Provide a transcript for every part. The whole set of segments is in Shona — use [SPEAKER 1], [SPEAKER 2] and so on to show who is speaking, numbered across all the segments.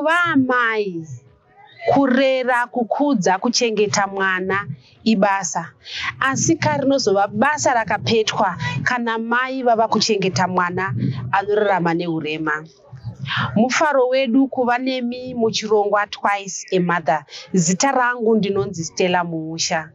[SPEAKER 1] Kuva amai, kurera, kukudza, kuchengeta mwana ibasa. Asi ka rinozova basa rakapetwa kana mai vava kuchengeta mwana anorarama neurema. Mufaro wedu kuva nemi muchirongwa Twice a Mother. Zita rangu ndinonzi Stella Muusha.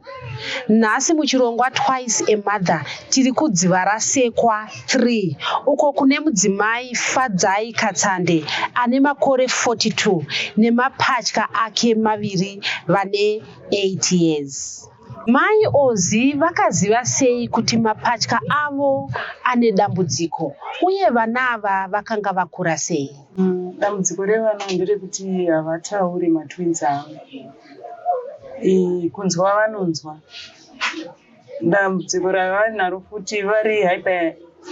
[SPEAKER 1] Nhasi muchirongwa Twice a Mother tiri kuDzivarasekwa 3 uko kune mudzimai Fadzai Katsande ane makore 42 nemapatya ake maviri vane 8 years. Mai Ozi vakaziva sei kuti mapatya avo ane dambudziko uye vana ava vakanga vakura sei?
[SPEAKER 2] Dambudziko revana nderekuti havatauri matwins avo. Kunzwa vanonzwa. Dambudziko ravanaro futi vari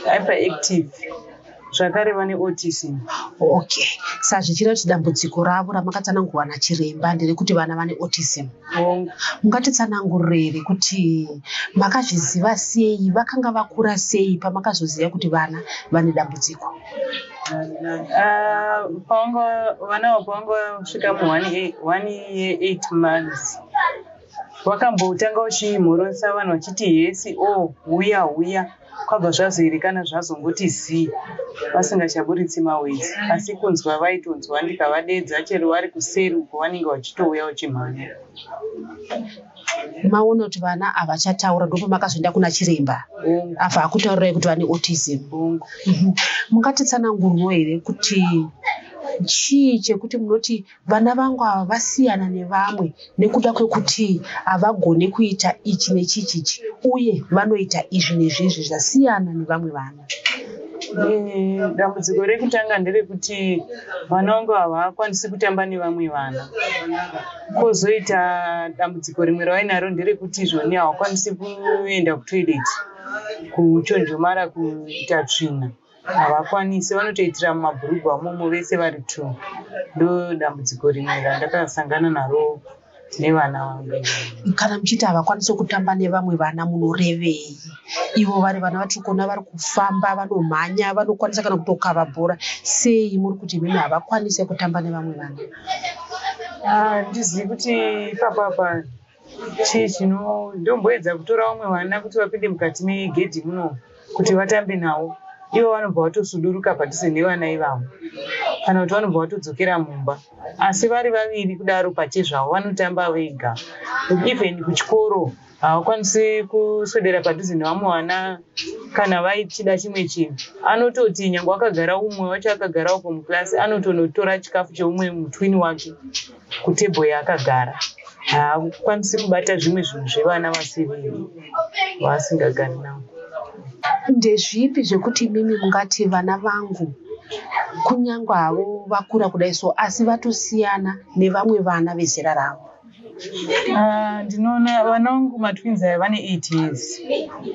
[SPEAKER 2] hyperactive zvakare vane autism.
[SPEAKER 1] Okay, saka zvichireva kuti dambudziko ravo ramakatsanangurwa nachiremba nderekuti vana vane autism.
[SPEAKER 2] Hongu.
[SPEAKER 1] Mungatitsanangurire here kuti makazviziva sei, vakanga vakura sei pamakazoziva kuti vana vane dambudziko?
[SPEAKER 2] Pavanga vana ava pavanga vasvika mu 1 year 8 months, vakambotanga vachimhoresa vanhu vachiti hesi, o huya huya, kwabva zvazoerekana zvazongoti zii, vasingachaburitsi mawords, asi kunzwa vaitonzwa. Ndikavadedza chero vari kuseri uko, vanenge vachitouya vachimhanya.
[SPEAKER 1] Maona kuti vana havachataura, ndopamakazoenda kuna chiremba?
[SPEAKER 2] Hongu.
[SPEAKER 1] Abva akutaurirai kuti vane autism?
[SPEAKER 2] Hongu.
[SPEAKER 1] Mungatitsananguriro here kuti chii chekuti munoti vana vangu ava vasiyana nevamwe nekuda kwekuti havagoni kuita ichi nechichichi uye vanoita izvi nezvizvi zvasiyana nevamwe vana?
[SPEAKER 2] Dambudziko rekutanga nderekuti vana vangu havakwanisi kutamba nevamwe vana. Kwozoita dambudziko rimwe ravainaro nderekuti izvoni havakwanisi kuenda kutoilet, kuchonjomara, kuita tsvina havakwanisi, vanotoitira mumabhurugwa imomo vese vari two. Ndo dambudziko rimwe randakasangana naro nevana vangu.
[SPEAKER 1] Kana muchiti havakwanisi kutamba nevamwe vana, munorevei? Ivo vari vana vatiri kuona vari kufamba, vanomhanya, vanokwanisa kana kutokava bhora. Sei muri kuti imimi havakwanisi kutamba nevamwe vana?
[SPEAKER 2] Handizivi kuti ipapapa chii chino. Ndomboedza kutora vamwe vana kuti vapinde mukati megedhi muno kuti vatambe navo, ivo vanobva vatosuduruka padhuze nevana ivavo, kana kuti vanobva vatodzokera mumba. Asi vari vaviri kudaro pachezvavo vanotamba vega. Even kuchikoro havakwanisi kuswedera padhuze nevamwe vana. Kana vaichida chimwe chinhu, anototi nyange akagara, umwe wacho akagara uko muclass, anotonotora chikafu cheumwe mutwin wake kutable yaakagara. Haakwanisi kubata zvimwe zvinhu zvevana vasiri vaasingagari navo.
[SPEAKER 1] Ndezvipi zvekuti imimi mungati vana vangu, kunyange havo vakura kudai so, asi vatosiyana nevamwe vana vezera ravo?
[SPEAKER 2] Ndinoona vana vangu matwins aya vane 8 years,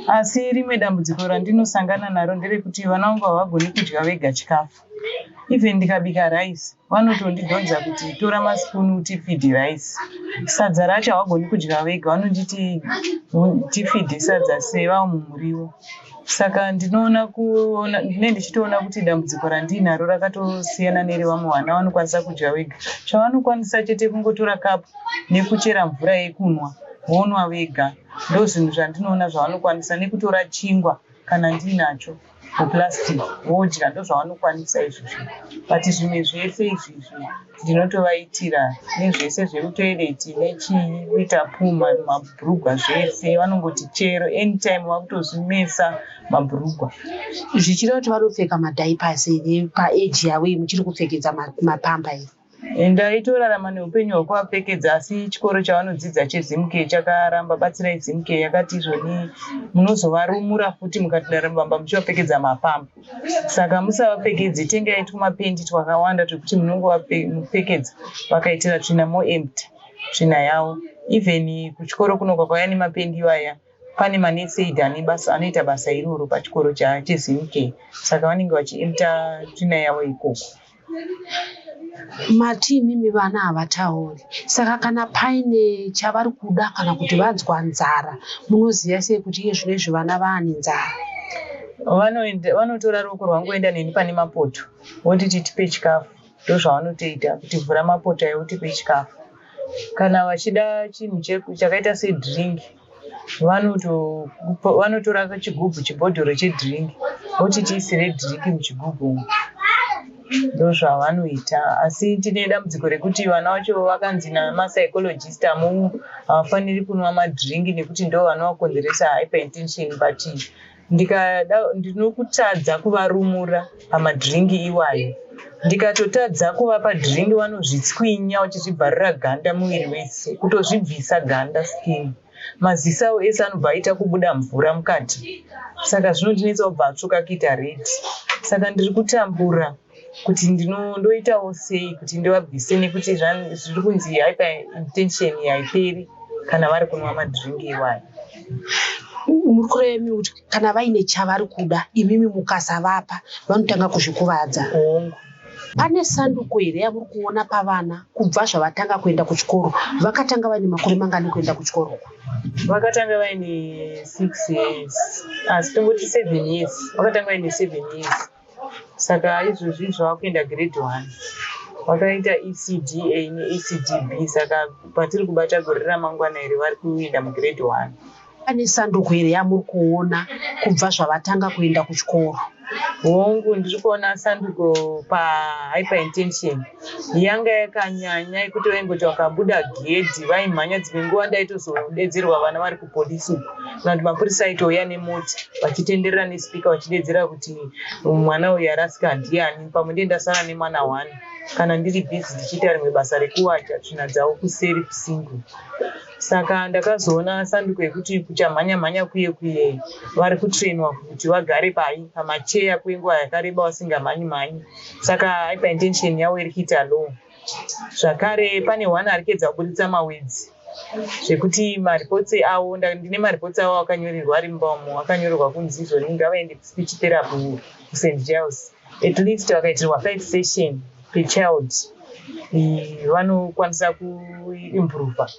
[SPEAKER 2] asi rimwe dambudziko randinosangana naro nderekuti vana vangu havagoni kudya vega chikafu. Even ndikabika rice, vanotondidhonza kuti tora masipunu utifeede rice. Sadza racho havagoni kudya vega, vanonditi tifeede sadza seva mumuriwo. Saka ndinoona kuona ndinenge ndichitoona kuti dambudziko randiinaro rakatosiyana nerevamwe vana vanokwanisa kudya vega. Chavanokwanisa chete kungotora kapu nekuchera mvura yekunwa, vonwa vega. Ndo zvinhu zvandinoona zvavanokwanisa, nekutora chingwa kana ndiinacho muplastic vodya. Ndo zvavanokwanisa izvozvo, but zvimwe zvese izvizvi ndinotovaitira, nezvese zvemutoilet nechii, kuita puma mabhurugwa, zvese vanongoti chero anytime vakutozvimesa mabhurugwa.
[SPEAKER 1] Zvichireva kuti vanopfeka madiapers here paage yavo iyi? Muchiri kupfekedza mapamper here?
[SPEAKER 2] Ndaitorarama neupenyu hwekuvapfekedza, asi chikoro chavanodzidza cheZimcare chakaramba. Batsirai Zimcare yakati izvoni munozovarumura futi mukatiramba muchivapfekedza mapamper, saka musavapfekedzi, tengai twumapendi twakawanda twekuti munongovapfekedza, vakaitira tsvina moempty tsvina yavo. Even kuchikoro kuno kwakauya nemapendi iwaya, pane manurse aid ane basa, anoita basa iroro pachikoro cheZimcare, saka vanenge vachiempta tsvina yavo ikoko.
[SPEAKER 1] Mati imimi vana havatauri, saka kana paine chavari kuda kana kuti vanzwa nzara, munoziva sei kuti iye zvino izvi vana vaane nzara?
[SPEAKER 2] Vanotora ruoko rwangu voenda neni pane mapoto, vonditi tipe chikafu. Ndozvavanotoita kuti vhura mapoto ayo utipe chikafu. Kana vachida chinhu chakaita sedrink vanotora chigubhu chibhodhoro chedrink voti tiisire drink muchigubhu umu. Ndozvavanoita asi tine dambudziko rekuti vana vacho vakanzi namapsychologist havafaniri kunwa madrink nekuti ndo vanovakonzeresa hypertension but ndikada ndinokutadza kuvarumura pamadhiringi iwayo ndikatotadza kuvapa dhiringi vanozvitswinya vachizvibvarura ganda muviri wese kutozvibvisa ganda skin maziso avo ese anobva aita kubuda mvura mukati saka zvinondinetsa kubva atsvuka kuita red saka ndiri kutambura kuti ndinondoitawo sei kuti ndivabvise nekuti zviri kunzi hypertension haiperi kana vari kunwa madhiringi iwayo.
[SPEAKER 1] Muri kureva imi kuti kana vaine chavari kuda imimi mukasavapa vanotanga kuzvikuvadza?
[SPEAKER 2] Hongu.
[SPEAKER 1] Pane sanduko here yamuri kuona pavana kubva zvavatanga kuenda kuchikoro? Vakatanga vaine makore mangani kuenda kuchikoro?
[SPEAKER 2] Vakatanga vaine 6 years asi tongoti 7 years. Vakatanga vaine 7 years. Saka izvozvi zvavakuenda grade 1. Vakaita ECDA neECDB saka patiri kubata gore ramangwana iri vari kuenda mugrade 1.
[SPEAKER 1] Pane sanduko here yamuri kuona kubva zvavatanga kuenda kuchikoro?
[SPEAKER 2] Hongu, ndiri kuona sanduko pahypertension yanga yakanyanya yekuti vaingoti vakabuda gedhi vaimhanya dzimwe nguva ndaitozodedzerwa vana vari kupolisi uku kana kuti mapurisa aitouya nemota vachitenderera nespeaker vachidedzera kuti mwana uyu arasika ndiani pamwe ndiye ndasara nemwana one kana ndiri busy ndichiita rimwe basa rekuwacha tsvina dzavo kuseri kusingle saka ndakazoona sanduko yekuti kuchamhanya mhanya kuye kuye vari kutrainwa kuti vagare pai pamacheya kwenguva yakareba vasingamhanyi mhanyi saka hypertension yavo iri kuita low zvakare pane one ari kuedza kuburitsa mawedzi zvekuti mareports avo ndine mareports avo akanyorerwa ari mumba umo akanyorerwa kunzi izvoni ngavaende kuspeech therapy kuSt Giles at least vakaitirwa 5 session per child vanokwanisa kuimprova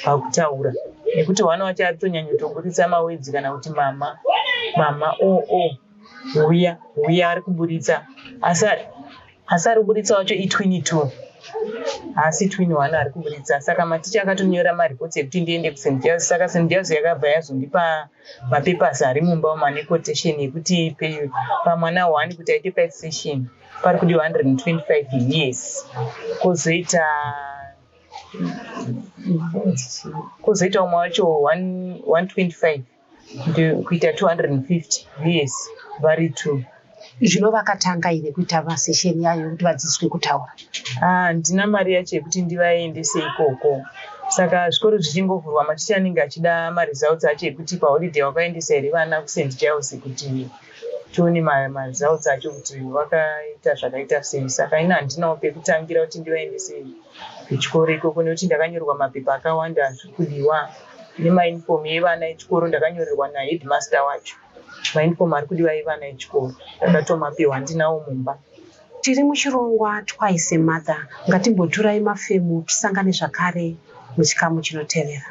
[SPEAKER 2] pakutaura nekuti hwana wacho ari kutonyanyotoburitsa mawedzi kana kuti mama mama o o huya huya ari kuburitsa asi asi ari kuburitsa wacho itwin 2 haasi twin 1 ari kuburitsa saka maticha akatonyora mareports ekuti ndiende kuSt Giles saka St Giles yakabva yazondipa mapapers ari mumba umo ane quotation yekuti pamwana 1 kuti aite 5 session pari kudiwa 125 years kozoita umwe wacho 125 kuita 250 years vari 2.
[SPEAKER 1] Zvino vakatanga here kuita masession yayo ekuti vadzidziswe kutaura?
[SPEAKER 2] Handina mari yacho yekuti ndivaendese ikoko saka zvikoro zvichingovhurwa maticha anenge achida maresults acho ekuti paholiday wakaendesa here vana kuSt Giles kuti tione maresults acho kuti vakaita zvakaita sei saka ini handinawo pekutangira kuti ndivaendese kuchikoro ikoko nekuti ndakanyorerwa mapepa akawanda zviri kudiwa nemauniform evana echikoro ndakanyorerwa naheadmaster wacho mauniform ari kudiwa evana echikoro ndakatomapiwa handinawo mumba.
[SPEAKER 1] Tiri muchirongwa Twice a Mother ngatimboturai mafemo tisangane zvakare muchikamu chinotevera.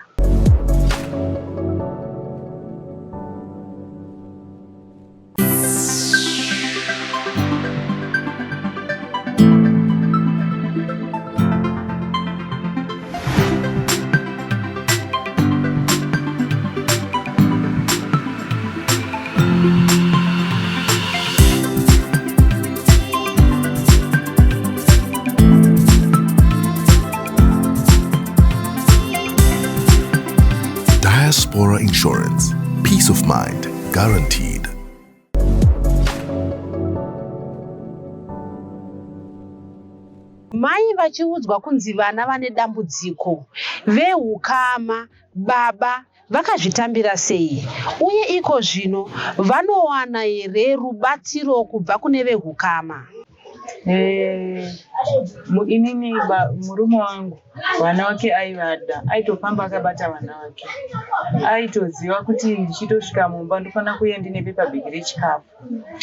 [SPEAKER 3] Diaspora Insurance. Peace of mind guaranteed.
[SPEAKER 1] Mai vachiudzwa kunzi vana vane dambudziko, vehukama, baba vakazvitambira sei? Uye iko zvino vanowana here rubatsiro kubva kune vehukama?
[SPEAKER 2] Inini murume wangu vana vake aivada aitofamba akabata vana vake aitoziva kuti ndichitosvika mumba ndofanira kuuya ndine pepabhegi rechikafu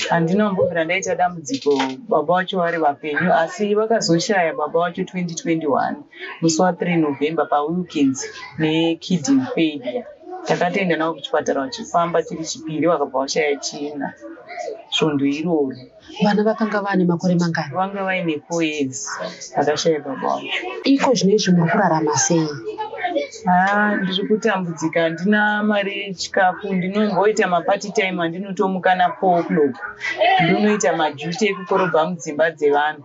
[SPEAKER 2] handina kumbobvira ndaita dambudziko baba vacho vari vapenyu asi vakazoshaya baba vacho 2021 musi wa3 November paWilkins nekidney failure. Takatoenda navo kuchipatara vachifamba chiri Chipiri, vakabva vashaya China svondo iroro.
[SPEAKER 1] Vana vakanga vane makore mangani?
[SPEAKER 2] Vanga vaine 4 years akashaya baba vacho.
[SPEAKER 1] Iko zvino izvi muri kurarama sei?
[SPEAKER 2] Haa, ndiri kutambudzika, handina mari yechikafu. Ndinomboita mapart time andinotomuka na4 o'clock, ndonoita maduty ekukorobha mudzimba dzevanhu.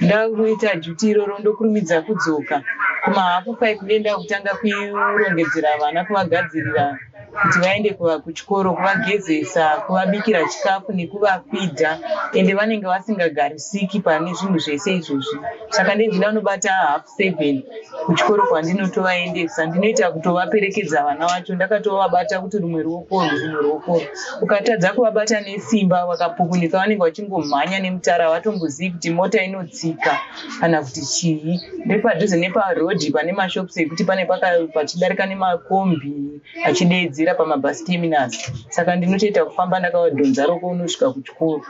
[SPEAKER 2] Ndakuita duty iroro, ndokurumidza kudzoka kuma5:30, ndoenda kutanga kurongedzera vana, kuvagadzirira kuti vaende kuchikoro, kuvagezesa, kuvabikira chikafu nekuvafidha. Ende vanenge vasingagarisiki pane zvinhu zvese izvozvi. Saka ndendida kunobata 7:30 kuchikoro kwandinotovaendesa. Ndinoita kutovaperekedza vana vacho ndakatovabata kuti rumwe ruoko urwu, rumwe ruoko urwu. Ukatadza kuvabata nesimba, vakapukunyuka, vanenge vachingomhanya nemutara, vatombozivi kuti mota inotsika kana kuti chii. Ndepadhuze neparodhi pane mashops ekuti pane pachidarika nemakombi achideedzera pamabus terminus. Saka ndinotoita kufamba ndakavadhonza roko unosvika kuchikoro.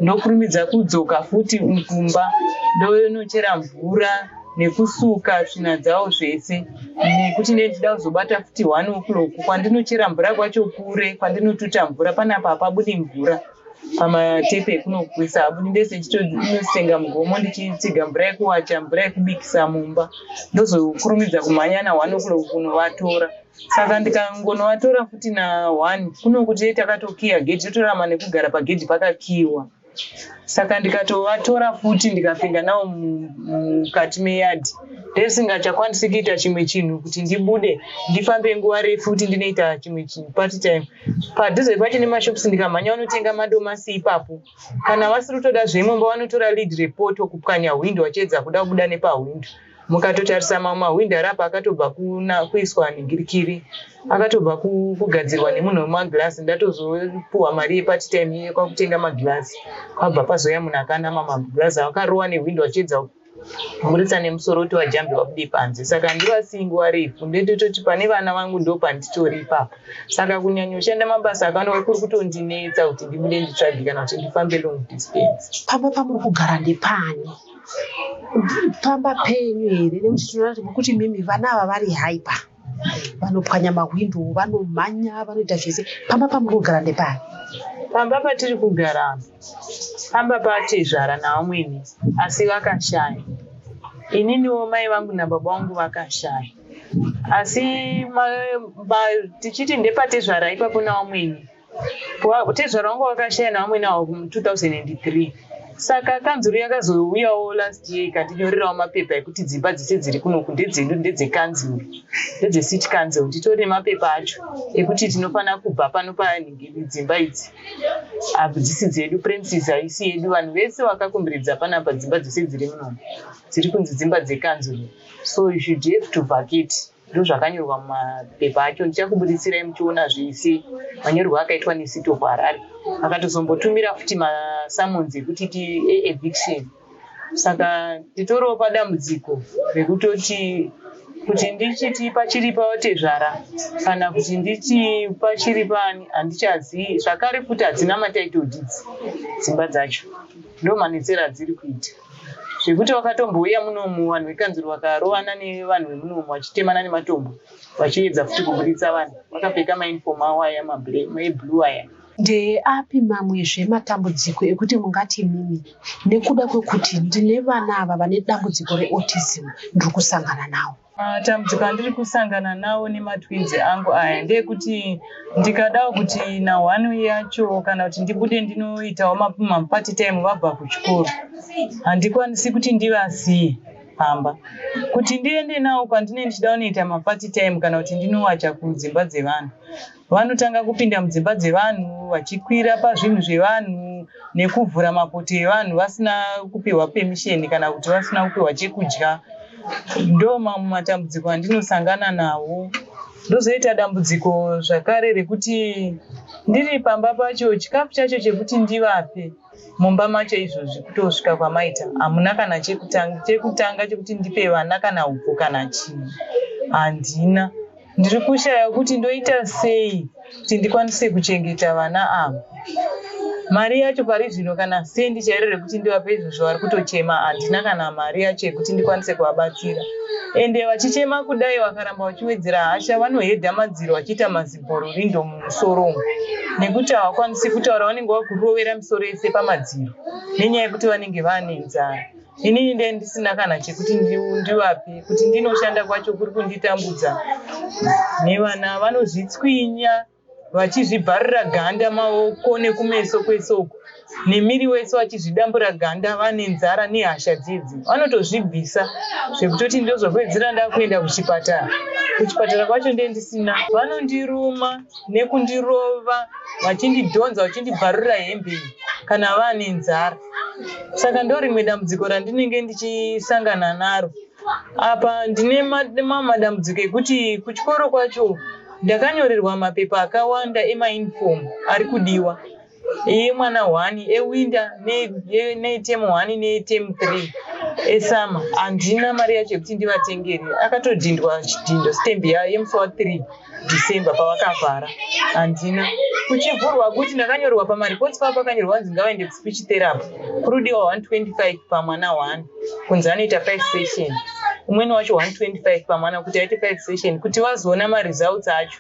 [SPEAKER 2] Ndokurumidza kudzoka futi kumba, ndonochera mvura nekusuka tsvina dzavo zvese, nekuti ndee ndichida kuzobata futi 1 o'clock. Kwandinochera mvura kwacho kure, kwandinotuta mvura panapa hapabudi mvura pamatepe ekunokwisa, habudi. Ndese ndichitonosenga mugomo, ndichitsiga mvura yekuwacha, mvura yekubikisa mumba. Ndozokurumidza kumhanya na1 o'clock kunovatora. Saka ndikangonovatora futi na1 kuno kuti takatokiya gedhi, totorama nekugara pagedhi pakakiwa. Saka ndikatovatora futi ndikapinda navo mukati meyadhi, ndisingachakwanisi kuita chimwe chinhu, kuti ndibude ndifambe nguva refu kuti ndinoita chimwe chinhu part time. Padhuze pacho nemashops, ndikamhanya vanotenga madomasi ipapo. Kana vasiri kutoda zvemumba, vanotora lid repoto kupwanya hwindo vachiedza kuda kubuda nepahwindo. Mukatotarisa mamwe mahwindo ari apa akatobva kuiswa ningirikiri, akatobva kugadzirwa nemunhu wemagirasi. Ndatozopuhwa mari yepart time iye kwakutenga magirasi, kwabva pazouya munhu akanama magirasi akarowa nehwindo achiedza kuburitsa nemusoro kuti vajambe vabude panze. Saka handivasiyi nguva refu, ndetototi pane vana vangu ndo panditori ipapo. Saka kunyanyoshanda mabasa akanova kuri kutondinetsa kuti ndibude nditsvage kana kuti ndifambe long distance.
[SPEAKER 1] Pamba pamuri kugara ndepani? Pamba penyu here? Nekuti tinoona kuti mimi vana ava vari hyper, vanopwanya mahwindo, vanomhanya, vanoita zvese. Pamba pamuri kugara ndepani?
[SPEAKER 2] Pamba patiri kugara pamba patezvara navamwene, asi vakashaya. Ininiwo mai vangu nababa vangu vakashaya, asi tichiti ndepatezvara ipapo navamwene. Tezvara vangu vakashaya navamwene avo mu2003. Saka kanzuru yakazouyawo last year ikandinyorerawo mapepa ekuti dzimba dzese dziri kunoku ndedzedu, ndedzekanzuru, ndedzecity council. Nditori nemapepa acho ekuti tinofanira kubva pano panhingiri. Dzimba idzi hadzisi dzedu, premises haisi yedu. Vanhu vese vakakomberedza panapa, dzimba dzese dziri munomu dziri kunzi dzimba dzekanzuru, so you should have to vacate. Ndo zvakanyorwa mumapepa acho, ndichakubuditsirai muchiona zvese manyorerwo akaitwa neCity of Harare. Akatozombotumira futi masummons ekuti ti eviction. Saka nditoriwo padambudziko rekutoti kuti ndichiti pachiri patezvara kana kuti nditi pachiri pani, handichazii. Zvakare futi hadzina matitle deeds dzimba dzacho, ndo manetsero adziri kuita, zvekuti vakatombouya munomu vanhu vekanzuro, vakarovana nevanhu vemunomu, vachitemana nematombo, vachiedza futi kuburitsa vanhu vakapfeka mauniform avo aya eblue aya.
[SPEAKER 1] Ndeapi mamwezve matambudziko ekuti mungati mimi, nekuda kwekuti ndine vana ava vane dambudziko reautism, ndiri kusangana nawo?
[SPEAKER 2] Matambudziko andiri kusangana nawo nematwins angu aya ndeyekuti ndikadawo kuti na1 yacho kana kuti ndibude ndinoitawo mapart time vabva kuchikoro, handikwanisi kuti ndivasiye pamba kuti ndiende nawo kwandinenge ndichida kunoita mapart time kana kuti ndinowacha kudzimba dzevanhu. Vanotanga kupinda mudzimba dzevanhu vachikwira pazvinhu zvevanhu nekuvhura mapoto evanhu vasina kupiwa permission kana kuti vasina kupiwa chekudya. Ndo mamwe matambudziko andinosangana nawo. Ndozoita dambudziko zvakare rekuti ndiri pamba pacho, chikafu chacho chekuti ndivape mumba macho izvozvi kutosvika kwamaita hamuna kana chekutanga chekutanga chekuti ndipe vana, kana upfu kana chii handina. Ndiri kushaya kuti ndoita sei kuti ndikwanise kuchengeta vana ava. Mari yacho pari zvino kana sendi chairo rekuti ndivape izvozvo vari kutochema, handina kana mari yacho yekuti ndikwanise kuvabatsira. Ende vachichema kudai vakaramba vachiwedzera hasha, vanohedha madziro vachiita mazibhororindo mumusoro umu nekuti havakwanisi kutaura, vanenge vakurovera misoro yese pamadziro nenyaya yekuti vanenge vaane nzara. Inini ndee ndisina kana chekuti ndivape, kuti ndinoshanda kwacho kuri kunditambudza. Nevana vanozvitswinya vachizvibvarura ganda maoko nekumeso kwese uku nemiri wese, vachizvidambura ganda vane nzara nehasha dzidzi, vanotozvibvisa zvekutoti ndozopedzisira ndakuenda kuchipatara. Kuchipatara kwacho ndee ndisina. Vanondiruma nekundirova vachindidhonza vachindibvarurira hembe iyi kana vane nzara. Saka ndo rimwe dambudziko randinenge ndichisangana naro. Apa ndine mamwe madambudziko ekuti kuchikoro kwacho ndakanyorerwa mapepa akawanda emauniform ari kudiwa emwana 1 ewinter neterm 1 neterm 3 esummer. Handina mari yacho yekuti ndivatengere. Akatodhindwa chidhindo stamp yemusi wa3 December pavakavhara. Handina. Kuchivhurwa kuti ndakanyorerwa pamaripotsi pavo pakanyorwa kunzi ngavaende kuspeech therapy, kurudiwa 125 pamwana 1, kunzi anoita 5 session. Umweni wacho 125 pamwana kuti aite 5 session kuti vazoona maresults acho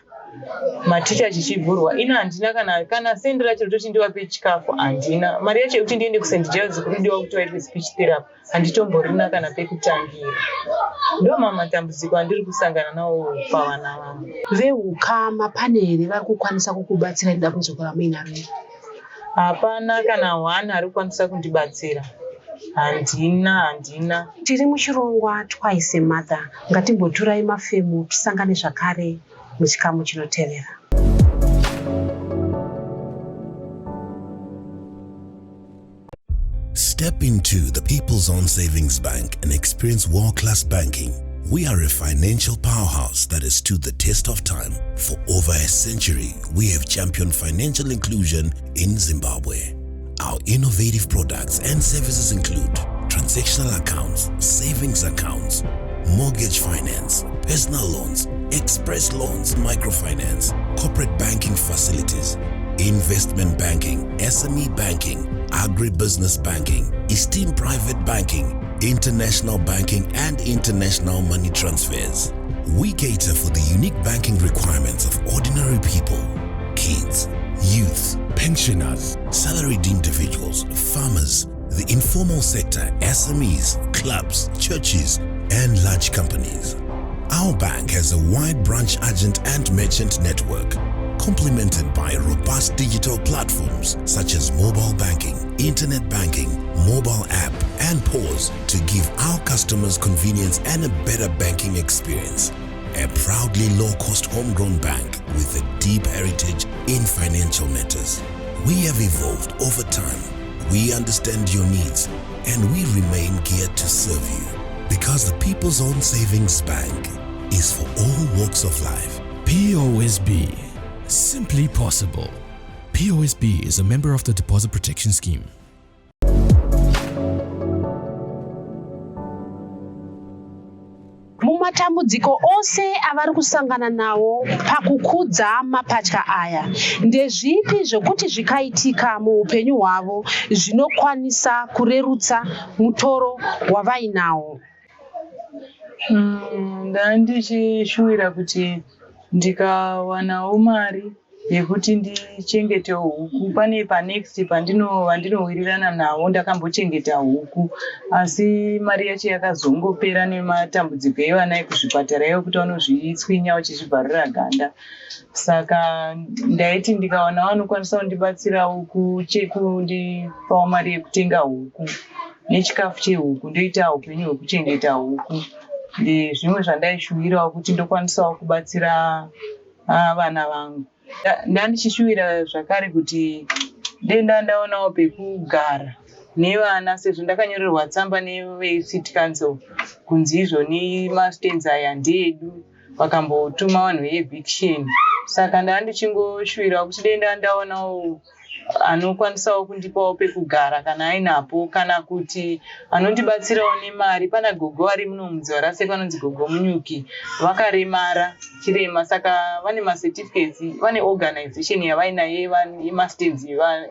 [SPEAKER 2] maticha chichivhurwa. Ino handina kana sendi racho rototi ndivape chikafu, handina mari yacho yekuti ndiende kuSt Giles kurudiwa kuti vaitwe speech therapy, handitomborina kana pekutangira. Ndo mamwe matambudziko andiri kusangana nawo pavana vangu.
[SPEAKER 1] Veukama pane here vari kukwanisa kukubatsira nedambudziko ramuinaro iri?
[SPEAKER 2] Hapana kana one ari kukwanisa kundibatsira, handina, handina.
[SPEAKER 1] Tiri muchirongwa Twice a Mother. Ngatimboturai mafemo, tisangane zvakare muchikamu chinotevera.
[SPEAKER 3] Step into the People's Own Savings Bank and experience world class banking. We are a financial powerhouse that has stood the test of time. For over a century, we have championed financial inclusion in Zimbabwe. Our innovative products and services include transactional accounts, savings accounts, mortgage finance, personal loans, express loans, microfinance, corporate banking facilities, investment banking, SME banking, agribusiness banking, esteem private banking, international banking, and international money transfers. We cater for the unique banking requirements of ordinary people, kids, youth, pensioners, salaried individuals, farmers, the informal sector, SMEs, clubs, churches, and large companies. Our bank has a wide branch agent and merchant network, complemented by robust digital platforms such as mobile banking, internet banking, mobile app, and POS to give our customers convenience and a better banking experience. A proudly low-cost homegrown bank with a deep heritage in financial matters. We have evolved over time. We understand your needs and we remain geared to serve you because the People's Own Savings Bank is for all walks of life.
[SPEAKER 4] POSB. Simply possible. POSB is a member of the Deposit Protection Scheme.
[SPEAKER 1] Mumatambudziko ose avari kusangana nawo pakukudza mapatya aya, ndezvipi zvokuti zvikaitika muupenyu hwavo zvinokwanisa kurerutsa mutoro wavainawo?
[SPEAKER 2] Ndandichishuwira kuti ndikawanawo mari yekuti ndichengetewo huku. Pane panext vandinowirirana navo, ndakambochengeta huku, asi mari yacho yakazongopera nematambudziko evana ekuzvipatara ekuti vanozvitswinya vachizvibvarura ganda. Saka ndaiti ndikawana vanokwanisa kundibatsirawo kundipawo mari yekutenga huku nechikafu chehuku, ndoita upenyu hwekuchengeta huku. Ndezvimwe zvandaishuwirawo kuti ndokwanisawo kubatsira vana vangu. Ndandichishuwira zvakare kuti denda ndaonawo pekugara nevana, sezvo ndakanyorerwa tsamba nevecity council kunzi izvoni mastands aya ndeedu, vakambotuma vanhu veeviction. Saka ndaa ndichingoshuwirawo kuti denda ndaonawo anokwanisawo kundipawo pekugara kana ainapo, kana kuti anondibatsirawo nemari. Pana gogo vari muno muDzivarasekwa vanonzi Gogo Munyuki, vakaremara. Chirema. Saka vane macertificates, vane organization yavainayo yemastands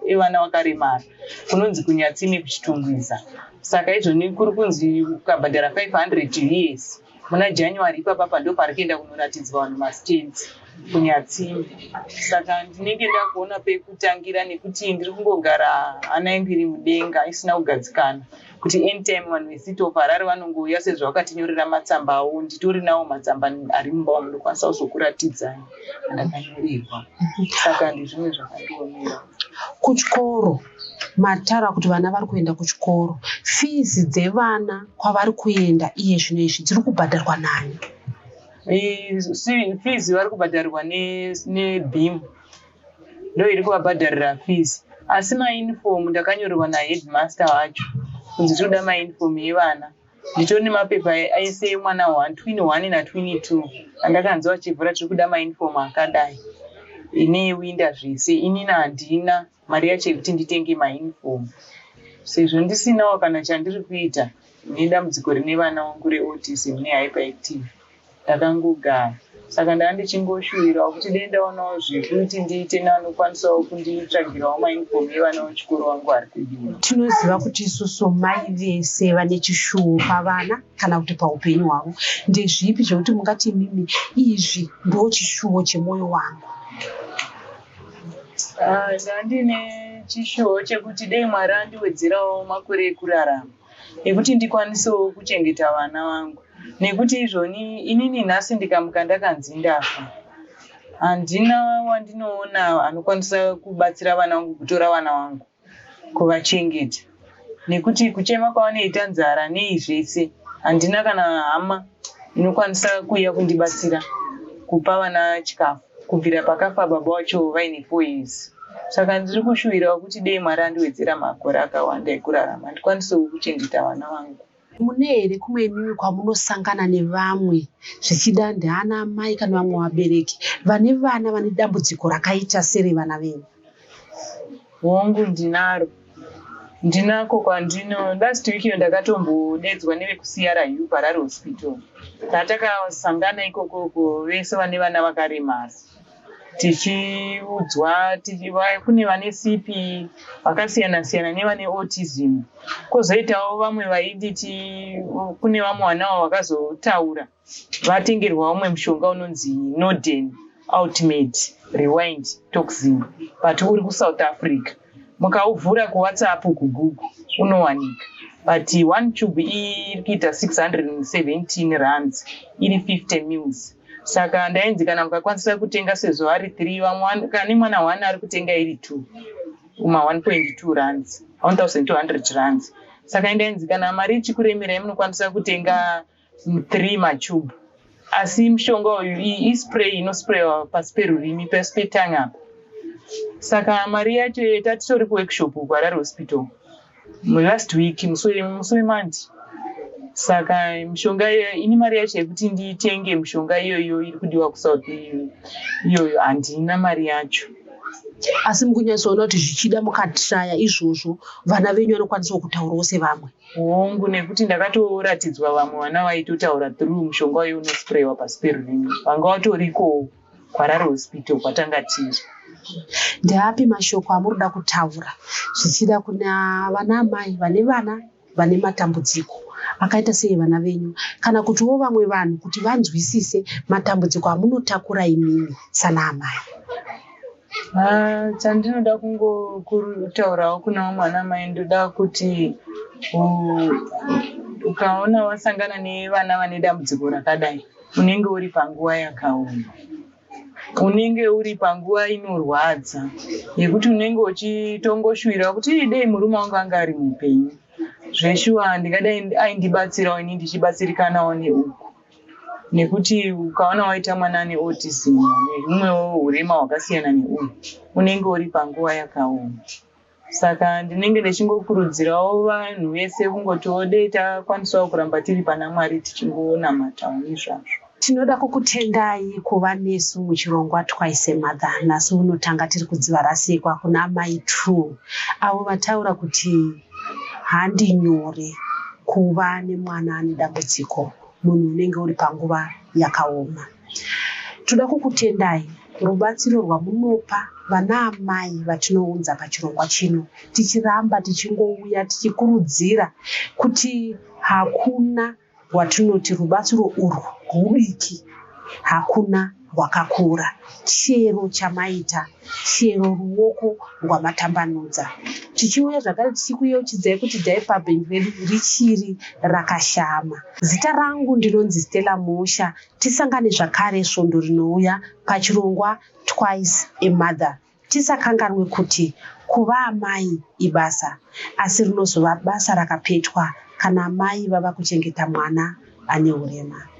[SPEAKER 2] evana vakaremara, kunonzi kuNyatsime kuChitungwiza. Saka izvoni kuri kunzi ukabhadhara 500 years muna January ipapapa, ndo pari kuenda kunoratidzwa vanhu mastands kuNyatsime. Saka ndinenge ndakuona pekutangira, nekuti ndiri kungogara hana yangu iri mudenga isina kugadzikana, kuti anytime vanhu veCity of Harare vanongouya sezvo vakatinyorera matsamba avo. Nditori nawo matsamba ari mumba umu, ndokwanisa kuzokuratidzai andakanyorerwa. Saka ndezvimwe zvakandiomera.
[SPEAKER 1] Kuchikoro, mataura kuti vana vari kuenda kuchikoro. Fees dzevana kwavari kuenda iye zvino izvi dziri kubhadharwa nani?
[SPEAKER 2] Fees vari kubhadharirwa neBEAM, ndo iri kuvabhadharira fees. Asi mauniform ndakanyorerwa naheadmaster wacho kunzi toda mauniform evana. Nditori nemapepa ese emwana 1, twin 1 natwin 2, andakanzi vachivhura, tiri kuda mauniform akadai inewinda zvese. Inini handina mari yacho yekuti nditenge mauniform, sezvo ndisinawo kana chandiri kuita nedambudziko rine vana vangu reautism nehyperactive. Ndakangogara. Saka ndanga ndichingoshuvirawo kuti dei ndaonawo zvekuti ndiite neanokwanisawo kunditsvagirawo mauniform evana vechikoro vangu vari kudiwa.
[SPEAKER 1] Tinoziva kuti isusu mai vese vane chishuwo pavana kana kuti paupenyu hwavo. Ndezvipi zvekuti mungati imimi izvi ndo chishuwo chemwoyo wangu?
[SPEAKER 2] Ah, ndandine chishuwo chekuti dei Mwari andiwedzerawo makore ekurarama, ekuti ndikwanisewo kuchengeta vana vangu, nekuti izvoni inini nhasi ndikamuka ndakanzi ndafa, handina wandinoona anokwanisa kubatsira vana vangu, kutora vana vangu kuvachengeta, nekuti kuchema kwavanoita, nzara nei zvese, handina kana hama inokwanisa kuuya kundibatsira kupa vana chikafu kubvira pakafa baba vacho vaine 4 years. Saka ndiri kushuvirawo kuti dei Mwari andiwedzera makore akawanda ekurarama, ndikwanisewo kuchengeta vana vangu.
[SPEAKER 1] Mune here kumwe imimi kwamunosangana nevamwe, zvichida ndaana mai kana vamwe vabereki vane vana vane dambudziko rakaita serevana venyu?
[SPEAKER 2] Hongu, ndinaro, ndinako kwandino. Last week iyo ndakatombodedzwa nevekuCRU Harare Hospital. Tatakasangana ikokoko vese vane vana vakaremara, tichiudzwa kune vane CP vakasiyana siyana nevane autism, kwozoitawo vamwe vainditi kune vamwe vanawo vakazotaura vatengerwa umwe mushonga unonzi Norden Ultimate Rewind Toxin, but uri kuSouth Africa. Mukauvhura kuWhatsApp, kuGoogle unowanika, but one tube iri kuita 617 rands, iri 50 mils. Saka ndainzi kana mukakwanisa kutenga, sezvo ari 3, vamwe kane mwana 1 ari kutenga iri 2 uma 1.2 rands, 1200 rands. Saka ndainzi kana mari ichikuremerai munokwanisa kutenga 3 matube. Asi mushonga uyu ispray inosprayiwa pasi perurimi, pasi petongue apa. Saka mari yacho, tatitori kuworkshop kuHarare Hospital last week musi weMonday. Saka mishonga ini mari yacho yekuti nditenge mishonga iyoyo iri kudiwa kuSouth iyoyo, handina mari yacho.
[SPEAKER 1] Asi mukunyatsoona kuti zvichida mukatraya izvozvo, vana venyu vanokwanisawo kutaurawo sevamwe?
[SPEAKER 2] Hongu, nekuti ndakatoratidzwa vamwe vana vaitotaura through mushonga uyo unosprayiwa pasi perurimi, vanga vatorikowo kuHarare Hospital kwatanga tiri.
[SPEAKER 1] Ndeapi mashoko amuri kuda kutaura, zvichida kuna vana amai vane vana vane matambudziko akaita sei vana venyu, kana kutiwo vamwe vanhu, kuti vanzwisise matambudziko amunotakura imimi sana amai?
[SPEAKER 2] Ah, chandinoda kungokutaurawo kuna vamwe vana mai, ndoda kuti ukaona wasangana nevana vane dambudziko rakadai, unenge uri panguva yakaoma, unenge uri panguva inorwadza, yekuti unenge uchitongoshuwira kuti, "Ii, dei murume wangu anga ari mupenyu zveshuwa, ndingadai aindibatsirawo, ini ndichibatsirikanawo neuku." Nekuti ukaona waita mwana ane autism nehumwewo urema hwakasiyana neuyu, unenge uri panguva yakaoma. Saka ndinenge ndichingokurudzirawo vanhu vese kungotiwo dei takwanisawo kuramba tiri pana Mwari, tichingonamatawo nezvazvo.
[SPEAKER 1] Tinoda kukutendai kuva nesu muchirongwa Twice a Mother. Nhasi unotanga tiri kudziva rasekwa kuna mai two avo vataura kuti handi nyore kuva nemwana ane dambudziko, munhu unenge uri panguva yakaoma. Tinoda Toda kukutendai rubatsiro rwamunopa vana amai vatinounza pachirongwa chino, tichiramba tichingouya tichikurudzira kuti hakuna rwatinoti rubatsiro urwu rwudiki, hakuna rwakakura. Chero chamaita, chero ruoko rwamatambanudza. Tichiuya zvakare tichikuyeuchidzai kuti diaper bank redu richiri rakashama. Zita rangu ndinonzi Stella Musha. Tisangane zvakare svondo rinouya pachirongwa Twice a Mother. Tisakanganwe kuti kuva amai ibasa, asi rinozova basa rakapetwa kana amai vava kuchengeta mwana ane hurema.